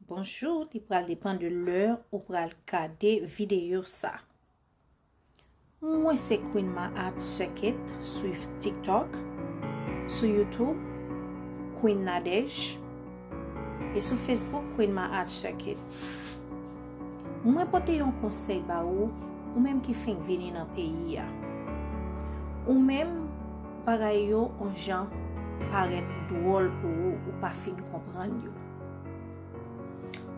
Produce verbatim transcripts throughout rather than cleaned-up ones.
Bonjou, li pral depann de lè ou pral gade videyo sa. Mwen se Queen Ma Art Circuit sou TikTok, sou YouTube, Queen Nadège, e sou Facebook, Queen Ma Art Circuit. Mwen pote yon konsèy ba ou, ou menm ki fenk vini nan peyi a. Ou menm, bagay yo on jan parèt dwòl pou ou, ou pa fin konprann yo.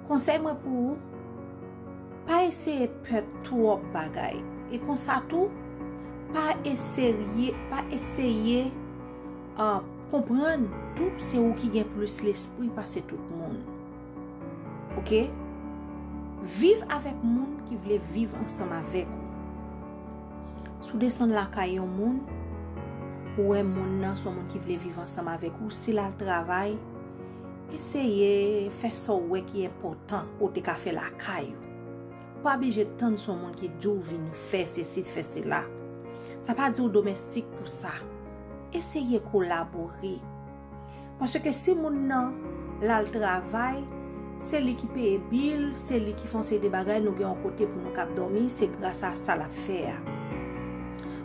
Konsèy mwen pou ou, pa eseye pè twòp bagay. E konsa tou, pa eseye, pa eseye uh, konprann tou se ou ki gen plis lespri pase tout moun. Oke? Viv avèk moun ki vle viv ansanm avèk ou. Si w desann lakay yon moun, ou wè moun nan se yon moun ki vle viv ansanm avèk ou, si l al travay, eseye fè sa w wè ki enpòtan ou te ka fè lakay ou. Ou pa blije tann se yon moun ki di w vin fè sesi, fè sela. Sa pa di w domestik pou sa. Eseye kolabore. Paske si moun nan l al travay, se li ki peye bil, se li ki fè yon seri de bagay, nou gen yon kote pou nou kab dòmi, se gras a sa l ap fè a.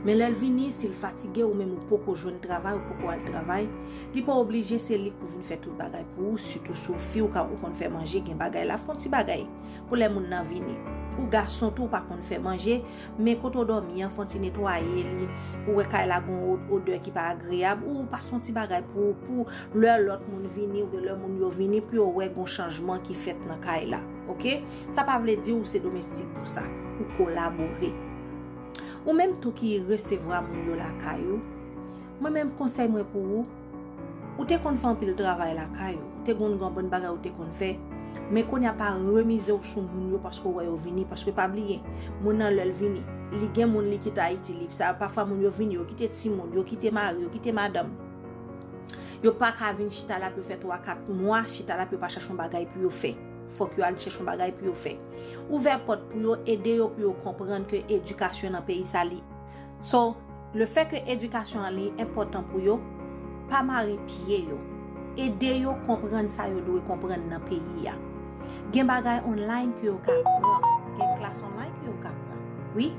Men lè l vini, si l fatige, ou menm ou poko jwenn travay, ou poko al travay, li pa oblije se li k pou vin fè tout bagay pou ou, sitou si w fi, ou ka, ou konn fè manje, gen bagay la, fè yon ti bagay pou lè moun nan vini. Ou gason tou, ou pa konn fè manje, men kote w dòmi an, fè yon ti netwaye li, ou wè kay la gen yon od-, odè ki pa agreyab, ou pase yon ti bagay pou, pou lè lòt moun vini, oubyen lè moun yo vini, pou yo wè gen yon chanjman ki fèt nan kay la. Oke? Sa pa vle di ou se domestik pou sa. Ou kolabore. Ou menm tou ki resevwa moun yo lakay ou, mwen menm konsèy mwen pou ou, ou te konn fè anpil travay lakay ou, ou te konn gen yon bann bagay ou te konn fè, men kounye a pa remize w sou moun yo paske w wè yo vini, paske pa bliye, moun nan lè l vini, li gen moun li kite Ayiti, li sa, pafwa moun yo vini, yo kite timoun, yo kite mari, yo kite madanm. Yo pa ka vin chita la pou yo fè twa, kat mwa, chita la pou yo pa chache yon bagay pou yo fè. Fòk yo al chèche yon bagay pou yo fè. Ouvè pòt pou yo, ede yo pou yo konprann ke edikasyon nan peyi sa li. So, lefètke edikasyon an li enpòtan pou yo, pa mare pye yo. Ede yo konprann sa yo dwe konprann nan peyi a. Gen bagay online ke yo ka pran. Gen klas online ke yo ka pran. Wi.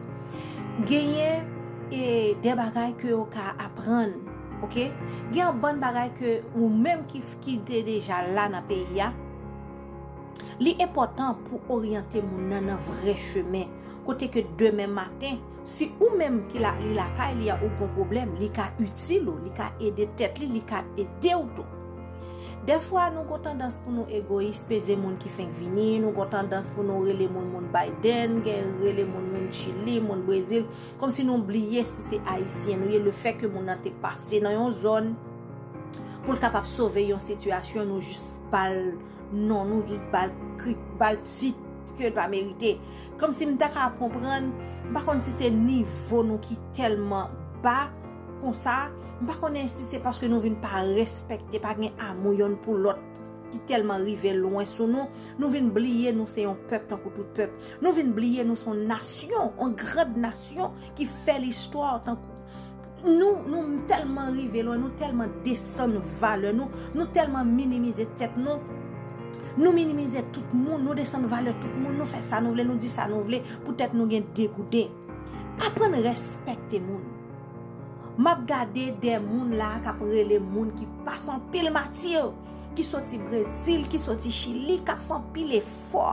Genyen e de bagay ke yo ka aprann. Oke? Gen yon bann bagay ke ou menm ki, ki te deja la nan peyi a, li enpòtan pou oryante moun nan nan vrè chemen. Kote ke demen maten, si ou menm ki la, li lakay li a, ou gon pwoblèm, li ka itil ou, li ka ede tèt li, li ka ede w tou. Dèfwa, nou gon tandans pou nou egoyis, peze moun ki fenk vini, nou gon tandans pou nou rele moun, moun Biden, gen rele moun, moun Chili, moun Brezil, kòmsi nou bliye si se Ayisyen nou ye, lefètke moun nan te pase nan yon zòn, pou l kapab sove yon sitiyasyon, nou jis ba l non, nou jis ba l kri, ba l tit ke l pa merite. Kòmsi m ta ka konprann, m pa konn si se nivo nou ki tèlman ba konsa, m pa konnen si se paske nou vin pa respekte, pa gen amou yonn pou lòt, ki tèlman rive lwen sou nou, nou vin bliye nou se yon pèp tankou tout pèp. Nou vin bliye nou se yon nasyon, yon grand nasyon ki fè listwa tankou nou, nou tèlman rive lwen, nou tèlman desann valè nou, nou tèlman minimize tèt nou, nou minimize tout moun, nou desann valè tout moun, nou fè sa nou vle, nou di sa nou vle, poutèt nou gen degouden. Aprann respekte moun. M ap gade de moun la k ap rele moun ki pase anpil mati, ki soti Brezil, ki soti Chili, k ap fè anpil efò,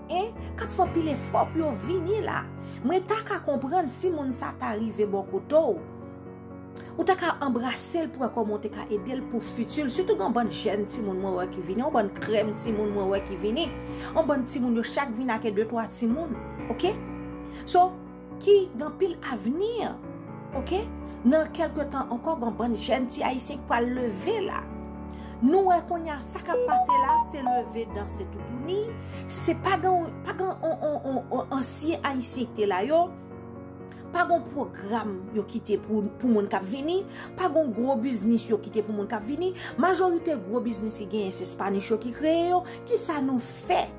en, k ap fè anpil efò pou yo vini la. Mwen ta ka konprann si moun sa ta rive bò kote w. Ou ta ka anbrase l pou wè kòman w te ka ede l pou fiti l. Sitou gen yon bann jèn timoun mwen wè ki vini, yon bann krèm timoun mwen wè ki vini, yon bann timoun yo chak vin ak de twa timoun. Oke? So, ki gen anpil avni. Oke? Nan kèlke tan ankò, gen yon bann jèn ti Ayisyen k pral leve la. Nou wè kounye a, sa k ap pase la, se leve danse toutouni. Se pa gen, pa gen on, on, on, on ansyen Ayisyen ki te la yo. Pa gen pwogram yo kite pou, pou moun k ap vini. Pa gen gwo biznis yo kite pou moun k ap vini. Majorite gwo biznis ki genyen, se Spanish yo ki kreye yo. Kisa nou fè?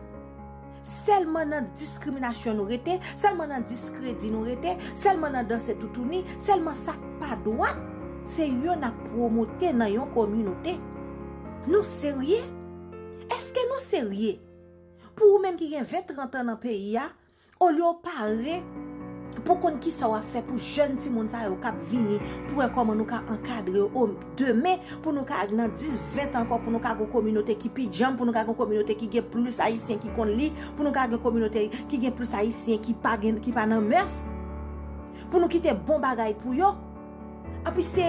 Sèlman nan diskriminasyon nou rete, sèlman nan diskredi nou rete, sèlman nan danse toutouni, sèlman sa k pa dwat, se yo n ap pwomote nan yon kominote. Nou serye? Èske nou serye? Pou ou menm ki gen ven, trant an nan peyi a, olye w pare pou konn kisa w ap fè pou jèn timoun sa yo k ap vini, pou wè kòman nou ka ankadre yo demen, pou nou ka nan dis, ven tan ankò, pou nou ka gen yon kominote ki pi djanm, pou nou ka gen yon kominote ki gen plis Ayisyen ki konn li, pou nou ka gen yon kominote ki gen plis Ayisyen ki pa gen, ki pa nan mès, pou nou kite bon bagay pou yo. Epi se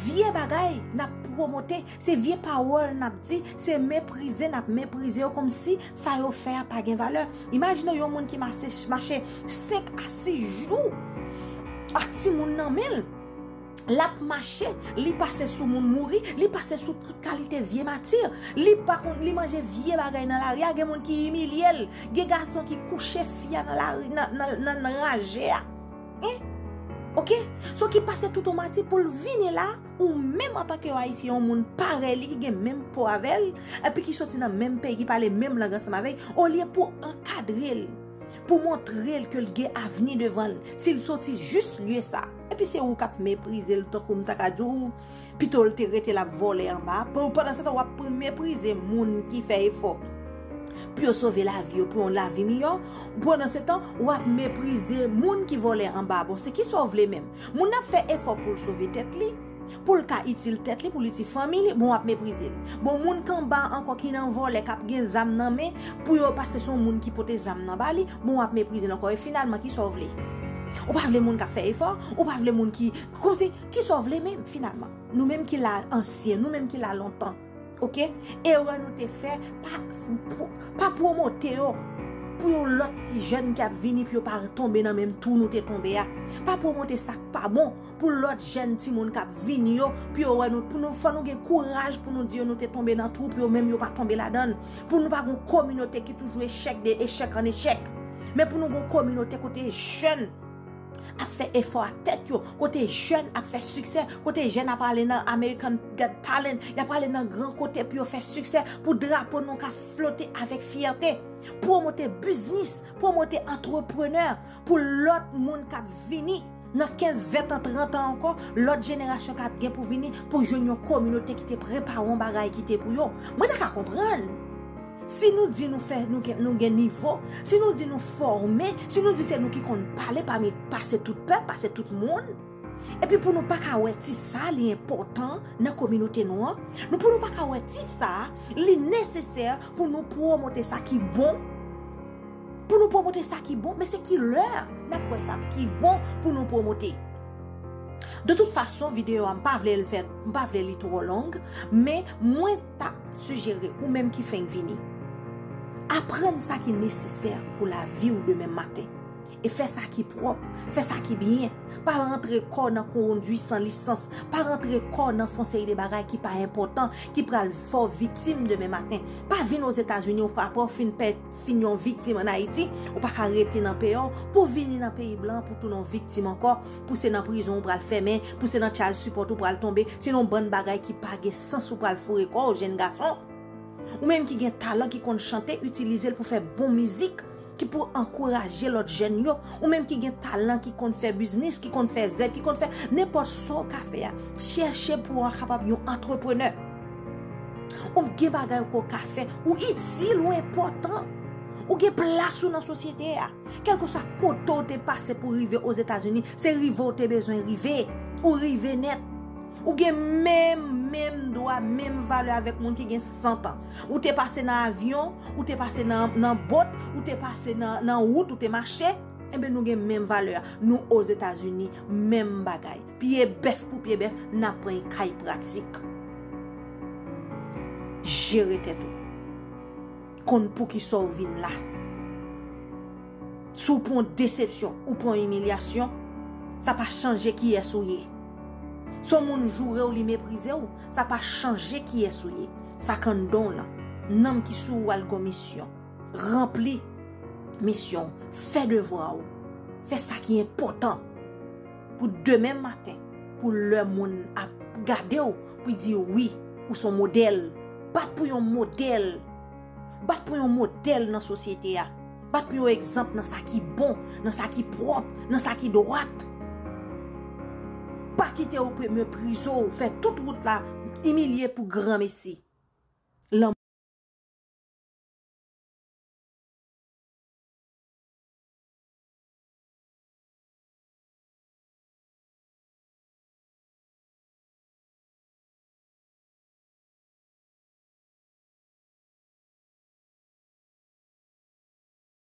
vye bagay n ap pwomote, se vye pawòl n ap di, se meprize n ap meprize yo kòmsi sa yo fè a pa gen valè. Imajine yon moun ki mache, mache senk a sis jou ak timoun nan men l. L ap mache, li pase sou moun mouri, li pase sou tout kalite vye mati. Li pa konn, li manje vye bagay nan lari a, gen moun ki imilye l, gen gason ki kouche fi a nan lari, nan, nan, nan, nan raje a. Hein? Ok? So ki pase tout yon mati pou l vini la, ou menm antanke yon Ayisyen, yon moun parèy li ki gen menm po avè l, epi ki soti nan menm peyi, ki pale menm lang ansanm avè l, olye pou ankadre l, pou montre l ke l gen avni devan l, si l soti jis lye sa. Epi se ou k ap meprize l tankou m ta ka di w, pito l te rete l ap vòlè anba. Pandansetan, w ap meprize moun ki fè efò pou yo sove lavi yo, pou yon lavi miyò. Pandansetan, w ap meprize moun ki vòlè anba. Bon, se kisa w vle menm? Moun nan ap fè efò pou l sove tèt li, pou l ka itil tèt li, pou l itil fanmi li, bon, w ap meprize l. Bon, moun k anba ankò ki nan vòlè, k ap gen zam nan men, pou yo pase se yon moun ki pote zam nan ba li, bon, w ap meprize l ankò. E finalman, kisa w vle? Ou pa vle moun k ap fè efò, ou pa vle moun ki, kòmsi, kisa w vle menm, finalman? Nou menm ki la ansyen, nou menm ki la lontan, ok? Erè nou te fè, pa, pa pwomote yo pou yon lòt ti jèn ki ap vini, pou yo pa tonbe nan menm twou nou te tonbe a. Pa pwomote sa k pa bon pou lòt jèn timoun k ap vini yo, pou yo wè nou, pou nou, fò nou gen kouraj pou nou di yo nou te tonbe nan twou, pou yo menm yo pa tonbe ladan l. Pou nou pa gen yon kominote ki toujou echèk de echèk an echèk. Men pou nou gen yon kominote kote jèn ap fè efò ak tèt yo, kote jèn ap fè siksè, kote jèn ap ale nan American Got Talent, y ap ale nan gran kote pou yo fè siksè, pou drapo nou ka flote avèk fyète. Pwomote biznis, pwomote antreprenè, pou lòt moun k ap vini nan kenz, ven tan, trant an ankò, lòt jenerasyon k ap gen pou vini, pou jwenn yon kominote ki te prepare yon bagay ki te pou yo. Mwen ta ka konprann. Si nou di nou fè, nou gen, nou gen nivo, si nou di nou fòme, si nou di se nou ki konn pale pami, pase tout pèp, pase tout moun, epi pou nou pa ka wè ti sa li enpòtan nan kominote nou an, nou, pou nou pa ka wè ti sa li nesesè pou nou pwomote sa ki bon, pou nou pwomote sa ki bon, men se ki lè n ap wè sa ki bon pou nou pwomote. De tout fason, videyo a, m pa vle l fè, m pa vle li twò long, men mwen ta sijere ou menm ki fenk vini, aprann sa ki nesesè pou lavi w demen maten. E fè sa ki pwòp, fè sa ki byen. Pa rantre kò w nan kondwi san lisans, pa rantre kò w nan fè yon seri de bagay ki pa enpòtan, ki pral fè w viktim demen maten. Pa vin Ozetazini, ou pa, apre w fin pè, fin yon viktim ann Ayiti, ou pa ka rete nan peyi w, pou w vini nan peyi blan, pou w tounen yon viktim ankò, pou se nan prizon ou pral fèmen, pou se nan child support ou pral tonbe, se nan yon bann bagay ki pa gen sans ou pral foure kò w, jèn gason. Ou menm ki gen talan, ki konn chante, itilize l pou fè bon mizik, ki pou ankouraje lòt jèn yo. Ou menm ki gen talan, ki konn fè biznis, ki konn fè zèb, ki konn fè nenpòt sa w ka fè a, chèche pou w kapab yon antreprenè. Ou gen bagay ke w ka fè, ou itil, ou enpòtan. Ou gen plas ou nan sosyete a. Kèlkeswa kote w te pase pou rive Ozetazini, se rive w te bezwen rive. Ou rive nèt. Ou gen menm, menm dwa, menm valè avèk moun ki gen san tan. Ou te pase nan avyon, ou te pase nan, nan bòt, ou te pase nan, nan wout, ou te mache, enben nou gen menm valè a. Nou Ozetazini, menm bagay. Pye bèf pou pye bèf, n ap pran kay pratik. Jere tèt ou. Konn poukisa w vin la. Si w pran yon desepsyon, ou pran yon imilyasyon, sa pa chanje kiyès ou ye. Si yon moun joure w, li meprize w, sa pa chanje kiyès ou ye. Sa k anndan w lan, nanm ki sou ou a, l gen yon misyon. Ranpli misyon w, fè devwa w, fè sa ki enpòtan. Pou demen maten, pou lè moun ap gade w, pou y di wi, ou s on modèl. Bat pou yon modèl. Bat pou yon modèl nan sosyete a. Bat pou yon egzanp nan sa ki bon, nan sa ki pwòp, nan sa ki dwat. Pa kite yo meprize w, fè tout wout la, imilye pou granmesi.